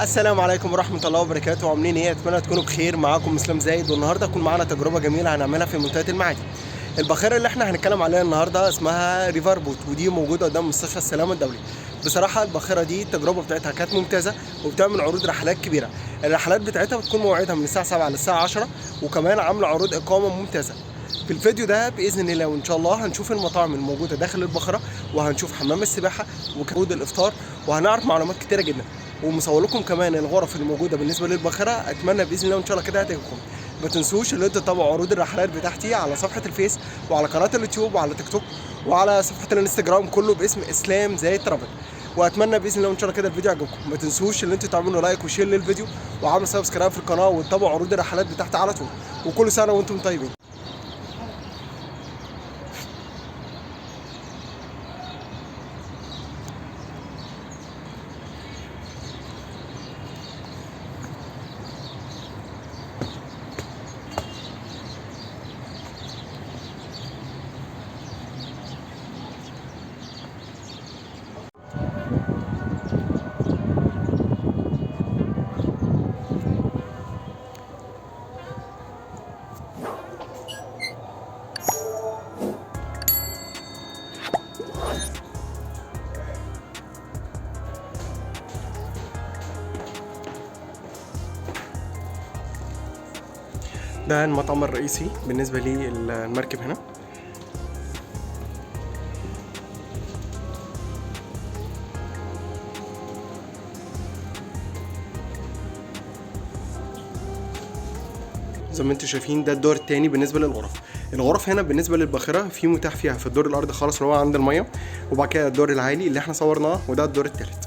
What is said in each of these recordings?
السلام عليكم ورحمة الله وبركاته. عاملين ايه؟ اتمنى تكونوا بخير. معاكم اسلام زايد، والنهارده هيكون معانا تجربة جميلة هنعملها في منطقة المعادي. الباخرة اللي احنا هنتكلم عليها النهارده اسمها ريفربوت، ودي موجودة قدام مستشفى السلام الدولي. بصراحة الباخرة دي التجربة بتاعتها كانت ممتازة، وبتعمل عروض رحلات كبيرة. الرحلات بتاعتها بتكون موعدها من الساعة 7 للساعة 10، وكمان عاملة عروض إقامة ممتازة. في الفيديو ده باذن الله وان شاء الله هنشوف المطاعم الموجودة داخل الباخرة، وهنشوف حمام السباحة وعروض الافطار، وهنعرف معلومات كتيرة جدا، ومصور لكم كمان الغرف اللي موجودة بالنسبة للباخره. اتمنى باذن الله وان شاء الله كده هتعجبكم. ما تنسوش ان انتوا تتابعوا عروض الرحلات بتاعتي على صفحة الفيس وعلى قناة اليوتيوب وعلى تيك توك وعلى صفحة الانستجرام، كله باسم اسلام زايد Travel. واتمنى باذن الله وان شاء الله كده الفيديو يعجبكم. ما تنسوش ان انتوا تعملوا like و share للفيديو وعملوا subscribe في القناة، وتتابعوا عروض الرحلات بتاعتي على طول. وكل سنة وانتم طيبين. ده المطعم الرئيسي بالنسبة للمركب هنا. زي ما انتم شايفين ده الدور الثاني بالنسبة للغرف. الغرف هنا بالنسبة للباخرة في متاح فيها في الدور الأرضي خالص اللي هو عند المية، وبعد كده الدور العالي اللي احنا صورناه، وده الدور الثالث.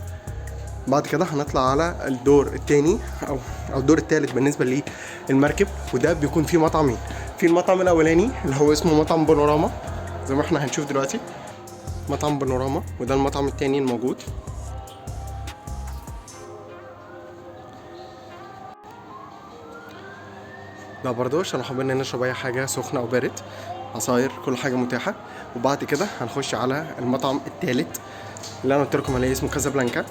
بعد كده هنطلع على الدور الثاني او الدور الثالث بالنسبة للمركب، وده بيكون فيه مطعمين. في المطعم الاولاني اللي هو اسمه مطعم بانوراما، زي ما احنا هنشوف دلوقتي مطعم بانوراما، وده المطعم الثاني الموجود. ده برضه عشان لو حابين نشرب اي حاجة سخنة او بارد، عصاير، كل حاجة متاحة. وبعد كده هنخش على المطعم الثالث اللي انا قلت لكم عليه، اسمه كازابلانكا.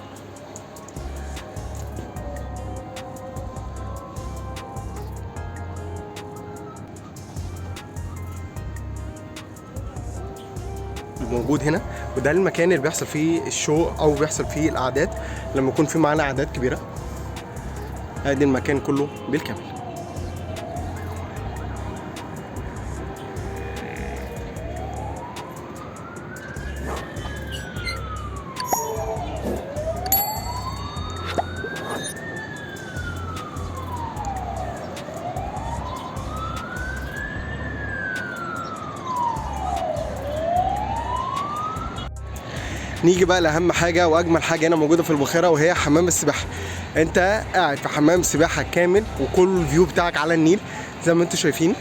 موجود هنا، وده المكان اللي بيحصل فيه الشو او بيحصل فيه الاعداد لما يكون في معانا اعداد كبيرة. ادي المكان كله بالكامل. نيجي بقى لأهم حاجة وأجمل حاجة هنا موجودة في الباخرة، وهي حمام السباحة. أنت قاعد في حمام سباحة كامل، وكل ال view بتاعك على النيل زي ما انتم شايفين.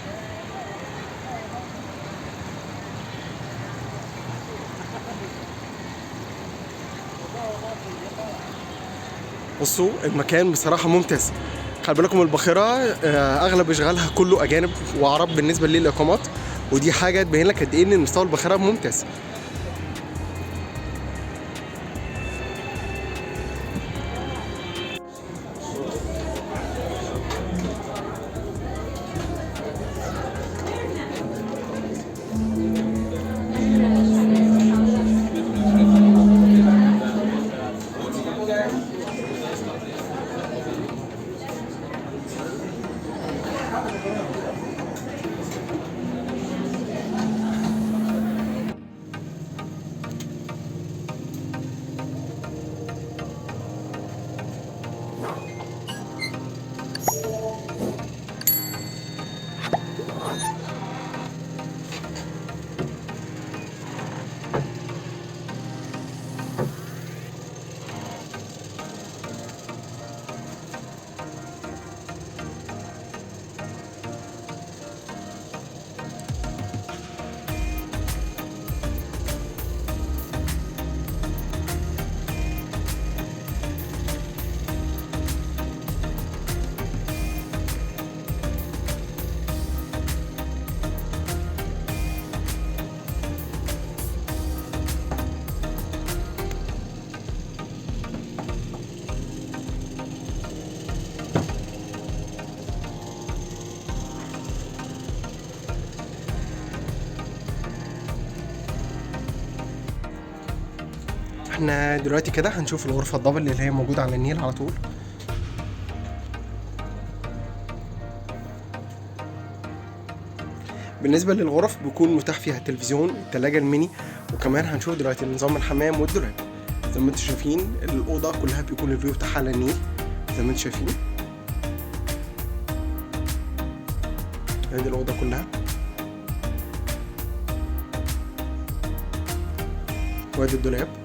بصوا المكان بصراحة ممتاز. خلي بالكم الباخرة أغلب إشغالها كله أجانب وعرب بالنسبة للإقامات، ودي حاجة تبين لك قد إيه إن مستوى الباخرة ممتاز. احنا دلوقتي كده هنشوف الغرفة ال double اللي هي موجودة على النيل على طول. بالنسبة للغرف بيكون متاح فيها التلفزيون، التلاجة الميني، وكمان هنشوف دلوقتي نظام الحمام والدولاب. زي ما انتم شايفين الأوضة كلها بيكون ال view بتاعها على النيل زي ما انتم شايفين. ادي الأوضة كلها، وادي الدولاب.